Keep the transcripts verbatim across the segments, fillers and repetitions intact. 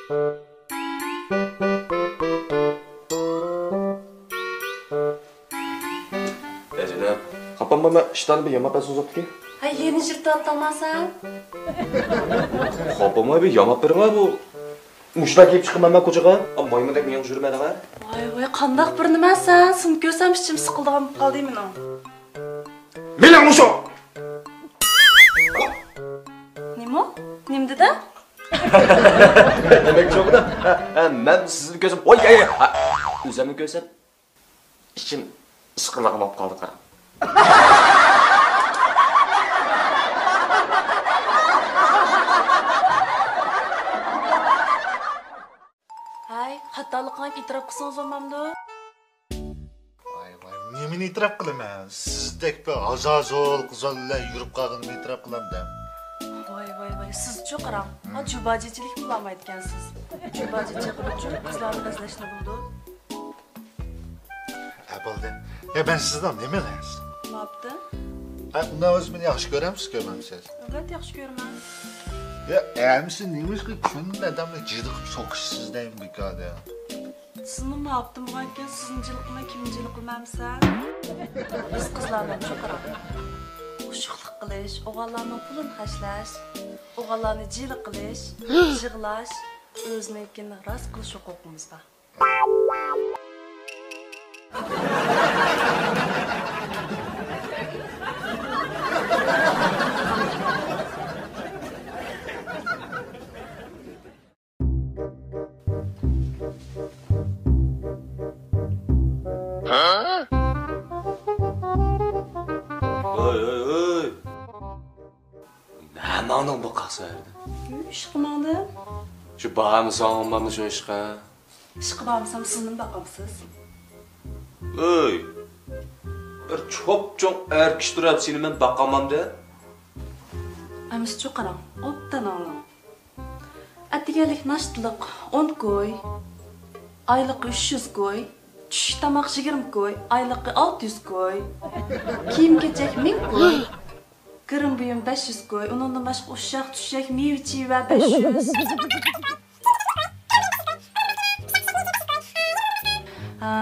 ئەجىنە، خاپام بولما، ئىشتاننى بىر ياماپ بەرسىڭىز ئوتتىكى. ھەي، يەنە يىرتىۋاتامسەن؟ خاپاماي بىر ياماپ بېرىڭە بۇ. مۇشۇنداق كىيىپ چىقىمەن مەن كوچىغا. ئا، مايمۇندەك مېڭىپ يۈرمەيلىغە. ۋاي، ۋاي، قانداق بىر نېمەسەن؟ سېنى كۆرسەم ئىچىم سىقىلىدىغان بولۇپ قالدى مېنىڭ. مېنىڭ مۇشۇ! نېمە؟ نېمە دېدىڭ؟ دېمەكچى بولدۇم. ھە، ھە، مەن سىزنى كۆرسەم، ۋاي، ھە، ھە، ھە. ئۆزۈمنى كۆرسەم، ئىچىم ئىسسىقلىق بولۇپ قالدى، قاراڭ. ھەي، خاتالىقىڭنى ئېتىراپ قىلسىڭىز بولمامدۇ؟ ۋاي، ۋاي، نېمىنى ئېتىراپ قىلىمەن؟ سىزدەك بىر ھازازۇل قىزلار بىلەن يۈرۈپ قالغىنىمنى ئېتىراپ قىلامدىم. ۋاي، ۋاي، ۋاي، سىزچۇ قاراڭ. ھا، جۇباجىچىلىكمۇ بولالمايدىكەنسىز. جۇباجىچى قىلىپچۇ قىزلارنى بەزلەشنى بولىدۇ. ھە، بولدى. يا، مەن سىزنىڭ نېمىڭىز؟ ماپتۇ. ھە، ئۇنداق بولسا مېنى ياخشى كۆرەمسىز، كۆرمەمسىز؟ ئەلۋەتتە ياخشى كۆرىمەن. يا، ئەمىسە نېمىشقا كۈندە ئادەمنى جىدىقىپ سوقۇشىسىز دەيمەن بىكار دە. سىزنىڭ ماپتىم بولغانكەن، سىزنى جىلىقىمەن، كىمنى جىلىقىمەمسە؟ بىز قىزلارنىڭ چوقۇرا ئوشۇقلۇق قىلىش، ئوغۇللارنىڭ پۇلىنى خەجلەش، ئوغۇللارنى جىلە قىلىش، يىغلاش، ئۆزىنىڭكىنى راست قىلىش ھوقۇقىمىز بار. ھەي، ھەي، ھەي! نەماڭدىڭ بۇ قاق سەھەردە؟ ئىشقا ماڭدىم. شۇ بارمىساڭ بولمامدۇ شۇ ئىشقا؟ ئىشقا بارمىسام سىزنىمۇ باقامسىز؟ ئۆي! بىر چوپچوڭ ئەر كىشى تۇرۇپ سېنى مەن باقامامدە؟ ئەمىسىچۇ قاراڭ، ئوبدان ئاڭلاڭ. ئەتىگەنلىك ناشتىلىق ئون كوي، ئايلىقى ئۈچ يۈز كوي، چۈشلۈك تاماق يىگىرمە كوي، ئايلىقى ئالتە يۈز كوي، كىيىم-كېچەك مىڭ كوي، گىرىم بۇيۇم بەش يۈز كوي، ئۇنىڭدىن باشقا ئۇششاق-چۈششەك، مېۋە-چېۋە بەش يۈز. ھە،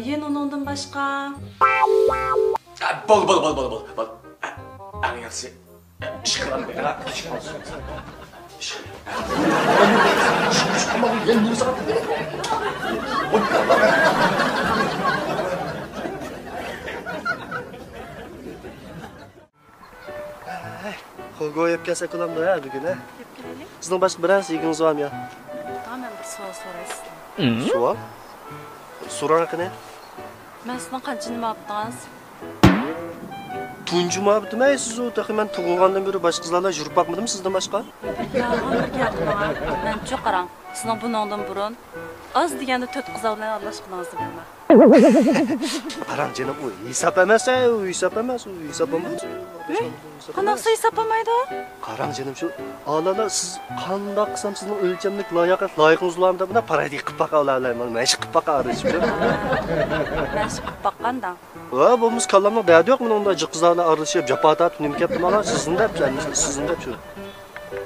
يەنە ئۇنىڭدىن باشقا. بول، بول، بول. ئەڭ ياخشىسى. ئىش قىلامدۇ، ھە؟ ئىش قىلامدۇ. خوگو يەپ كەلسەك بولامدۇ، ھە، بۈگۈن، ھە؟ يەپ كېلەيلى. سىزنىڭ باشقا بىرەر ئىگىڭىز بارمۇ يا؟ ھە، مەن بىر سوئال سوراي سىزدىن. سوئال؟ سوراڭ قېنى. مەن سىزنىڭ قانچە نېمە ئاپتىڭىز؟ تۇنجى مۇھەببىتىم، ئەي، سىزۇ، تېخى مەن تۇغۇلغاندىن بېرى باشقا قىزلار بىلەن يۈرۈپ باقمىدىم سىزدىن باشقا. يالغان بىر گەپ قىلماڭ. مەنچۇ قاراڭ، سىزنىڭ بۇنىڭدىن بۇرۇن ئاز دېگەندە تۆت قىز بىلەن ئارىلاشقىنىڭىزنى بىلىمەن. قاراڭ جېنىم، ئۇ ھېساب ئەمەس، ئەي، ئۇ ھېساب ئەمەس، ئۇ ھېساب ئەمەس. قانداقسا ھېساب بولمايدۇ؟ قاراڭ جېنىم، شۇ ئالالار سىز قانداق قىلسام سىزنىڭ ئۆلچەملىك لاياقەت لايىقىڭىز بولامدۇ دەپ، مۇنداق پارايدىك قىلىپ باقاۋلايمەن، مەشىق قىلىپ باقاۋلايمەن. مەشىق قىلىپ باققاندا. ۋە بولمىسا كاللامنىڭ دەردى يوق، مېنىڭ ئۇنداق جىق قىزلار بىلەن ئارىلىشىپ، جاپا تارتىپ، نېمە كەپتۇ ماڭا، سىزنى دەپ، سىزنى دەپ شۇ.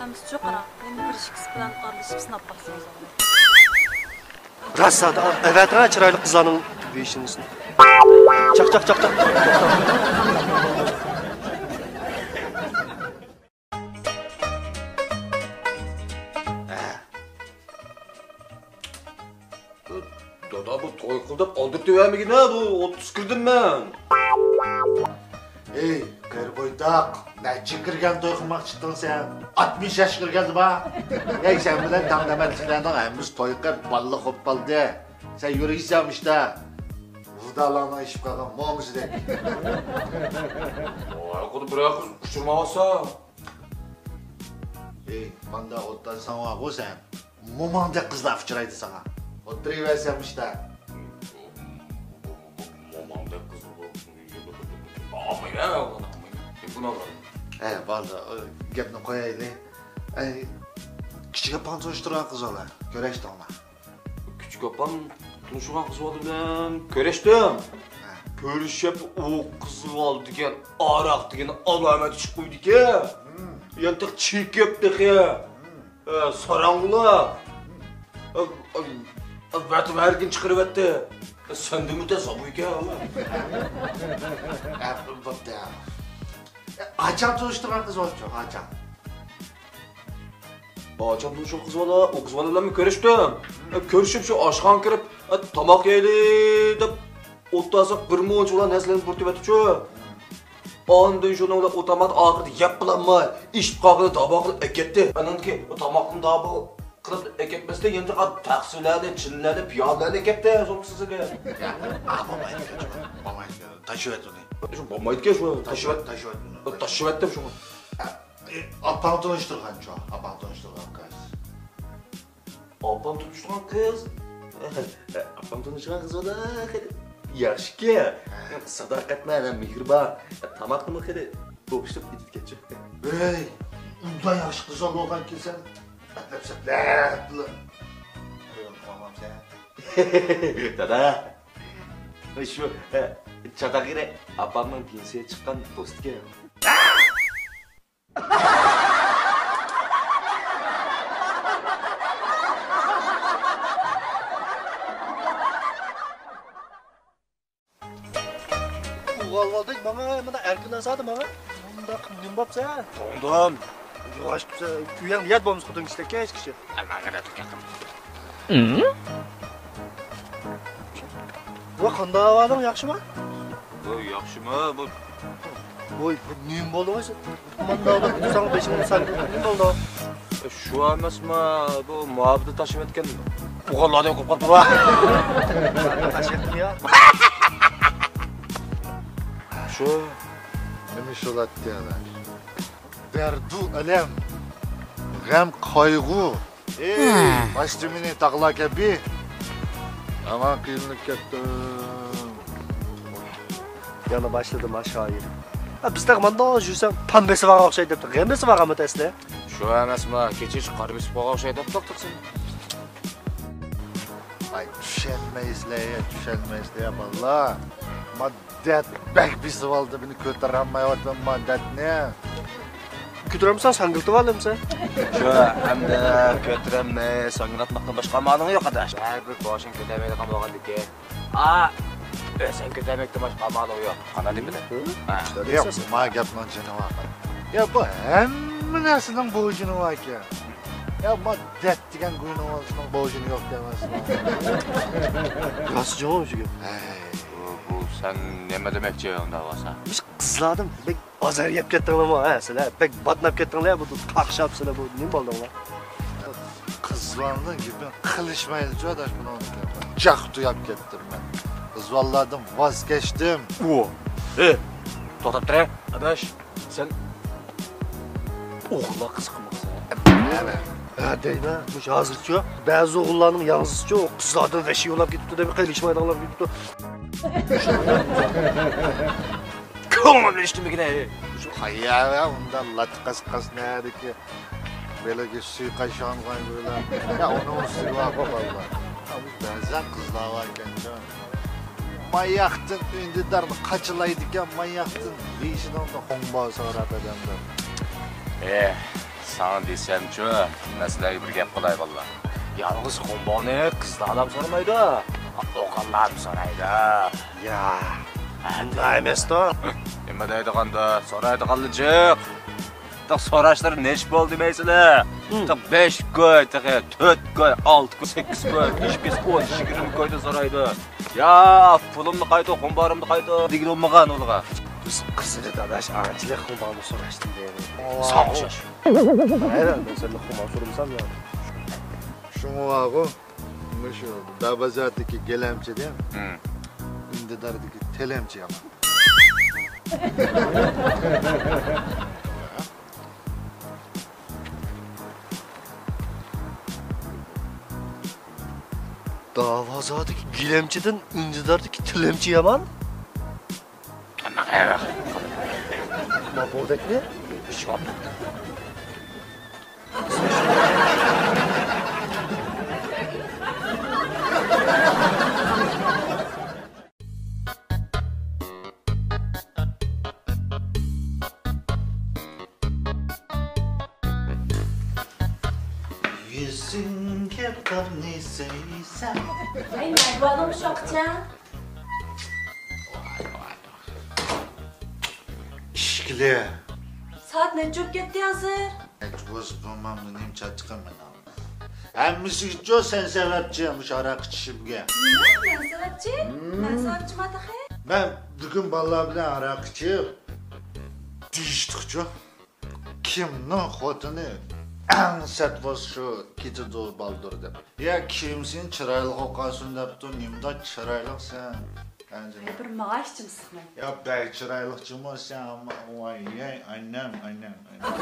ئەمىسىچۇ قاراڭ، يەنە بىر ئىككىسى بىلەن ئارىلىشىپ سىناپ باقسىڭىز بولىدۇ. راست زادى، ئەۋەتىڭە چىرايلىق قىزلارنىڭ بېشىنى. چاق، چاق، چاق، چاق. دادا، بۇ توي قىل دەپ ئالدىرتىۋەرمىگىنە، بۇ ئوتتۇز كىردىم مەن. ئەي، قېرى بويتاق، نەچچە كىرگەن توي قىلماقچىتىڭ سەن؟ ئاتمىش ياش كىرگەندىما؟ ئەي، سەن بىلەن تەڭ دەمەتلىكلەرنىڭ ھەممىسى توي قىلىپ، بالىلىق بولۇپ قالدى. سەن يۈرۈۋېرىسەن ئىشتا. ۋۇدالارنىڭ ئېشىپ قالغان مومىسىدەك. ئارقىدا بىرەر قىز ئۇچرىماۋاتسا. ئەي، ماندا ئولتۇرساڭغۇ سەن. موماڭدەك قىزلار ئۇچرايدۇ ساڭا. ئولتۇرۇۋەرسەن مۇشتا. موماڭدەك قىز. ئالمايمەن، ئالمايمەن. بۇنى ئالمايمەن. ھە، بولدى. گەپنى قويايلى. ئەي، كىچىك ئاپاڭ تونۇشتۇرغان قىز بالا. كۆرۈشتۈڭلار؟ كىچىك ئاپام تونۇشتۇرغان قىز بالا بىلەن كۆرۈشتۈم. ھە. كۆرۈشۈپ ئۇ قىز بالا دېگەن ئاراق دېگەن ئالامەت ئىچىپ قويدىكەن. يەنە تېخى چېكىپ تېخى. ھە، ساراڭلار. ۋەتىۋەرگىن چىقىرىۋەتتى. سەندىمۇ تەس زابۇيكەن ئۇ. ئە، بوپتۇ. ئاچام تونۇشتۇرغان قىز بارچۇ، ئاچام. ئاچام تونۇشتۇرغان قىز بالا، ئۇ قىز بالا بىلەنمۇ كۆرۈشتۈم. كۆرۈشۈپ شۇ ئاشخانىغا كىرىپ، تاماق يەيلى دەپ ئولتۇرساق، بىر مۇنچە ئۇلار نەرسىلەرنى پۈرتۈۋەتتىچۇ. ئاندىن شۇنىڭ بىلەن ئۇ تاماقنى ئاخىرىدا يەپ بولالماي، ئىچىپ قالغىنى دابا قىلىپ ئەكەتتى. ئاندىن كېيىن ئۇ تاماقنى دابا قىلىپ ئەكەتمەستىن، يەنە تەخسىلەرنى، چىنىلەرنى، پىيالىلەرنى ئەكەتتى، سومكىسىغا. يا، ئا، بولمايدىكەن، شۇ، بولمايدىكەن. تاشلىۋەت ئۇنى. شۇ بولمايدىكەن، شۇ تاشلىۋەت. تاشلىۋەت ئۇنى. تاشلىۋەتتىم شۇڭا. ئە، ئاپاڭ تونۇشتۇرغانچۇ؟ ئاپاڭ تونۇشتۇرغان قىز. ئاپام تونۇشتۇرغان قىز. ئاپام تونۇشتۇرغان قىز بالا خېلى ياخشىكەن. ساداقەتمەن ھەم مېھرىبان. تاماقنىمۇ خېلى ئوخشىتىپ ئېتىدىكەنچۇ. ھەي، ئۇنداق ياخشى قىز بولغانكەنسەن. ئەپلەپ-سەپلەپلا. قويۇڭ، قويمامسەن. دادا. شۇ، ئە، چاتاق يېرى ئاپامنىڭ پېنسىيە چىققان دوستىكەن. ئۇۋالۋالدەك ماڭا، مانا ئەركىن ئازادە ماڭا. مۇنداق نېمە بوپسەن؟ توڭدۇم. ياۋاش قىپسەن. ئۆيۈڭدە يات بولمىسا خوتۇن كىشىدەك كەچ كىشى. ئەمما غەلەت گەپ قىلما. ۋا، قانداق ئەھۋالىڭ، ياخشىما؟ ۋوي، ياخشىما بۇ؟ ۋوي، بۇ نېمە بولدى ۋاي سەن؟ مانداق بولۇپ تۇرساڭ بېشىڭنى ساندۇردۇڭ، نېمە بولدى؟ شۇ ئەمەسما، بۇ مۇھاپىزەت تاشلىۋەتكەن ئوغۇللاردەك قوپۇپ قاپتۇ. تاشلىۋەتتىم يا. شۇ. نېمە ئىش بولاتتى ئەمەس؟ دەردۇ ئەلەم، غەم قايغۇ. ئېي، باشتى مېنى تاغلار كەبى. يامان قىينىلىپ كەتتىم. يەنە باشلىدىم ھا شائىر. ھە، بىز تېخى مانداق يۈرسەڭ تام بېسىۋالغان ئوخشايدۇ دەپتۇ. غەم بېسىۋالغانمۇ ئەسلى؟ شۇ ئەمەسما، كېچىچە قار بېسىپ قالغان ئوخشايدۇ دەپتۇ. ۋاي، چۈشەنمەيسىلەر يا، چۈشەنمەيسىلەر يا بالىلار. ما دەرد بەك بېسىۋالدى، مېنى كۆتۈرەلمەيۋاتىمەن ما دەردنى. كۆتۈرەلمىسەڭ ساڭگىلىتىۋال ئەمىسە. شۇ، ئەمدى كۆتۈرەلمەي ساڭگىلاتماقتىن باشقا ئامالىڭ يوق ئاداش. بەرىبىر بوشۇڭ كۆتەرمەيدىغان بولغاندىكىن. ئا، ئۆزۈڭ كۆتەرمەكتىن باشقا ئامالىڭ يوق. قانداق دېمىدى؟ ھە. ياق، ما گەپنىڭ جېنى بار. يا، بۇ ھەممە نەرسىنىڭ بوشىنى باركەن. يا، ما دەرد دېگەن گۇينىڭ ئۆزىنىڭ بوشىنى يوق ئەمەسمۇ؟ راست جاۋاب شۇ گەپ. ھەي. بۇ، بۇ سەن نېمە دېمەكچى ئۇنداق بولسا؟ مۇشۇ قىزلاردىن بەك ئازار يەپ كەتتىڭلارمۇ، ھە، سىلەر؟ بەك باتناپ كەتتىڭلار، بۇ قاقشاپ سىلەر، بۇ نېمە بولدۇڭلار؟ قىزلارنىڭ گېپىنى قىلىشمايلىچۇ، ئاداش، بۇنىڭدىن كېيىن. جاق تۇياپ كەتتىم مەن. قىزلارلاردىن ۋاز كەچتىم. ئۇ، ئى، توختاپ تۇرە، ئاداش. سەن ئوغۇللار قىزىقمىغۇسەن. ھە دەيمەن، مۇشۇ ھازىرچۇ، بەزى ئوغۇللارنىڭ ياڭزىسىچۇ، قىزلاردىن ۋەھشىي بولاپ كېتىپتۇ دەپ قېلىشمايدىغانلار كېتىپتۇ. كۆڭلۈمنى ئىشلىمىگىنە. شۇ قايا ئۇنداق لاتقاس قاس نەدىكى بېلىگە سۇيقاش يانغان گۆلەر. يا، ئۇنىڭ ئۈستىگە بارغۇ بالىلار. بەزەن قىزلار باركەنچۇ. ماياقتىن ئۈندىدارنى قاچىلايدىكەن، ماياقتىن بېشىنىڭدا خۇڭبا سوراپ ئادەمدىن. ئېھ، ساڭا دېسەمچۇ، مەن سىلەرگە بىر گەپ قىلاي بالىلار. يالغۇز خۇڭبانى قىزلارلام سورىمايدۇ، ئوغۇللارمۇ سورايدۇ. يا، ئۇنداق ئەمەستۇ. نېمە دەيدىغاندا، سورايدىغانلا جىق. تاق سوراشلىرى نېچە بولدى دېمەيسىلەر. تاق بەش كوي، تېخى تۆت كوي، ئالتە كوي، سەككىز كوي، بەش، بەش، ئون، يىگىرمە كويدا سورايدۇ. يا، پۇلۇمنى قايتۇر، خۇمبارىمنى قايتۇر دېگىلى بولمىغان ئۇلىغا. بىز قىزىلى داداش ئانچىلىك خۇمبارنى سوراشتىن بېرى. ساڭا ئوخشاش. ھەيران، مەن سەندىن خۇمبار سورىمىسام يا. شۇڭا بارغۇ، مۇشۇ دابازاردىكى گىلەمچىدىن ئۈندىداردىكى تىلەمچى يامان. داۋازادىكى گىلەمچىدىن ئۈندىداردىكى تىلەمچى يامان. ما بۇ بەتنى يۈزۈڭگە بىرنى سۆيسەم. ۋەي، نەدىۋالدىڭ ئۇششاقچە؟ ئىشىكلى. سائەت نەچچە بولۇپ كەتتى ھازىر؟ نەچچە بولسا بولمامدۇ، نېمە چاتىقىم مېنىڭ؟ ھەممىسىگىچۇ سەن سەۋەبچى مۇشۇ ھاراق ئىچىشىمگە. نېمە؟ مەن سەۋەبچى؟ مەن سەۋەبچىما تېخى؟ مەن بۈگۈن بالىلار بىلەن ھاراق ئىچىپ دېيىشتۇقچۇ. كىمنىڭ خوتۇنى ئەڭ سەت بولسا شۇ كېتىدۇ بالدۇر دەپ. يا كىم سېنى چىرايلىق بولۇپ قالسۇن دەپتۇ، نېمىنداق چىرايلىقسەن. ئەنجىنە. بىر ماڭا ئىچىم سىقماي. يا بەك چىرايلىقچىمۇ سەن، ئەمما ۋاي، يەي، ئانام، ئانام، ئانام.